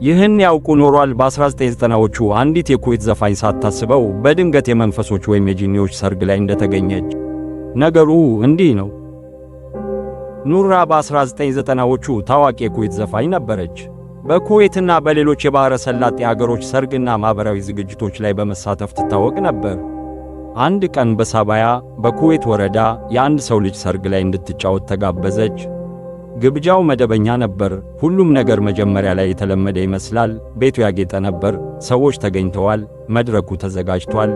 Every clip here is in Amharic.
ይህን ያውቁ ኖሯል። በ1990ዎቹ አንዲት የኩዌት ዘፋኝ ሳታስበው በድንገት የመንፈሶች ወይም የጂኒዎች ሰርግ ላይ እንደተገኘች። ነገሩ እንዲህ ነው። ኑራ በ1990ዎቹ ታዋቂ የኩዌት ዘፋኝ ነበረች። በኩዌትና በሌሎች የባሕረ ሰላጤ አገሮች ሰርግና ማኅበራዊ ዝግጅቶች ላይ በመሳተፍ ትታወቅ ነበር። አንድ ቀን በሳባያ በኩዌት ወረዳ የአንድ ሰው ልጅ ሰርግ ላይ እንድትጫወት ተጋበዘች። ግብዣው መደበኛ ነበር። ሁሉም ነገር መጀመሪያ ላይ የተለመደ ይመስላል። ቤቱ ያጌጠ ነበር። ሰዎች ተገኝተዋል። መድረኩ ተዘጋጅቷል።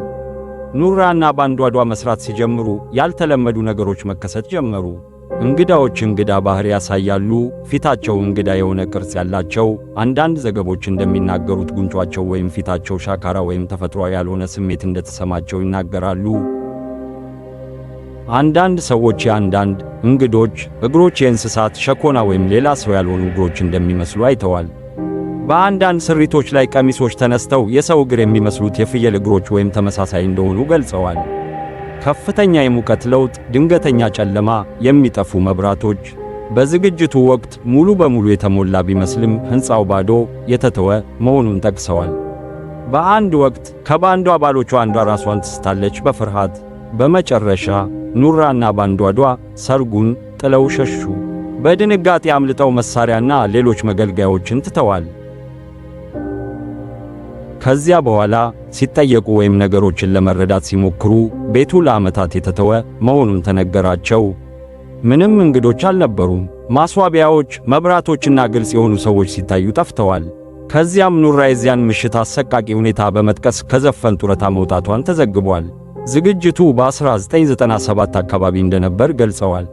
ኑራና ባንዷ መስራት ሲጀምሩ ያልተለመዱ ነገሮች መከሰት ጀመሩ። እንግዳዎች እንግዳ ባህሪ ያሳያሉ። ፊታቸው እንግዳ የሆነ ቅርጽ ያላቸው፣ አንዳንድ ዘገቦች እንደሚናገሩት ጉንጯቸው ወይም ፊታቸው ሻካራ ወይም ተፈጥሯዊ ያልሆነ ስሜት እንደተሰማቸው ይናገራሉ። አንዳንድ ሰዎች የአንዳንድ እንግዶች እግሮች የእንስሳት ሸኮና ወይም ሌላ ሰው ያልሆኑ እግሮች እንደሚመስሉ አይተዋል። በአንዳንድ ስሪቶች ላይ ቀሚሶች ተነስተው የሰው እግር የሚመስሉት የፍየል እግሮች ወይም ተመሳሳይ እንደሆኑ ገልጸዋል። ከፍተኛ የሙቀት ለውጥ፣ ድንገተኛ ጨለማ፣ የሚጠፉ መብራቶች። በዝግጅቱ ወቅት ሙሉ በሙሉ የተሞላ ቢመስልም ሕንፃው ባዶ የተተወ መሆኑን ጠቅሰዋል። በአንድ ወቅት ከባንዱ አባሎቿ አንዷ ራሷን ትስታለች በፍርሃት። በመጨረሻ ኑራና ባንዷ ሰርጉን ጥለው ሸሹ። በድንጋጤ አምልጠው መሳሪያና ሌሎች መገልገያዎችን ትተዋል። ከዚያ በኋላ ሲጠየቁ ወይም ነገሮችን ለመረዳት ሲሞክሩ ቤቱ ለዓመታት የተተወ መሆኑን ተነገራቸው። ምንም እንግዶች አልነበሩም። ማስዋቢያዎች፣ መብራቶችና ግልጽ የሆኑ ሰዎች ሲታዩ ጠፍተዋል። ከዚያም ኑራ የዚያን ምሽት አሰቃቂ ሁኔታ በመጥቀስ ከዘፈን ጡረታ መውጣቷን ተዘግቧል። ዝግጅቱ በ1997 አካባቢ እንደነበር ገልጸዋል።